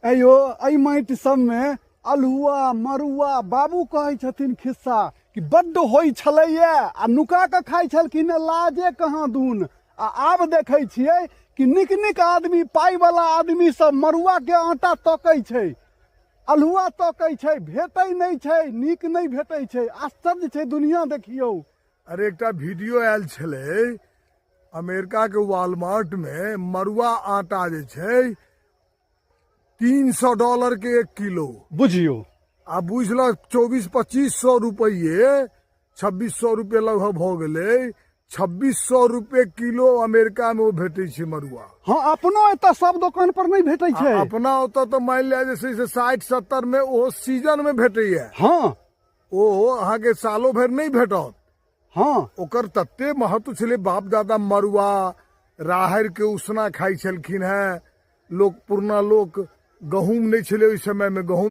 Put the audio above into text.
अयो एहि माटि सबमे अल्हुआ मड़ुआ बाबू कहै छथिन खिस्सा कि बड्ड होइ छलैए आ नुका कऽ खाइ छलखिन हेँ, लाजे कहाँ दून। आ आब देखै छियै कि नीक नीक आदमी, पाइवला आदमी सब मड़ुआके आटा तकै छै, अल्हुआ तकै छै, भेटै नहि छै, नीक नहि भेटै छै। आश्चर्य छै दुनिया, देखियौ। अरे एकटा वीडियो आयल छलै, अमेरिका के वालमार्ट में मड़ुआ आटा जे छै $300 के 1 किलो। बुझियौ। आ बुझलक 2400-2500 रुपैए, 2600 रुपए लगभग भऽ गेलै। 2600 रुपए किलो अमेरिका में ओ भेटै छै मड़ुआ। हँ, अपनो एतऽ सब दोकान पर नहि भेटै छै। अपना ओतऽ तऽ मानि लिअ जे छै से 60-70 में ओहो सीजन में भेटैया। ओ अहाँके सालो भरि नहि भेटत। ओकर तते महत्व छलै। बाप दादा मड़ुआ राहरि के उसना खाइ छलखिन हेँ लोक, पुरना लोक। गहूँम नहि छलै ओहि समय में, गहूँम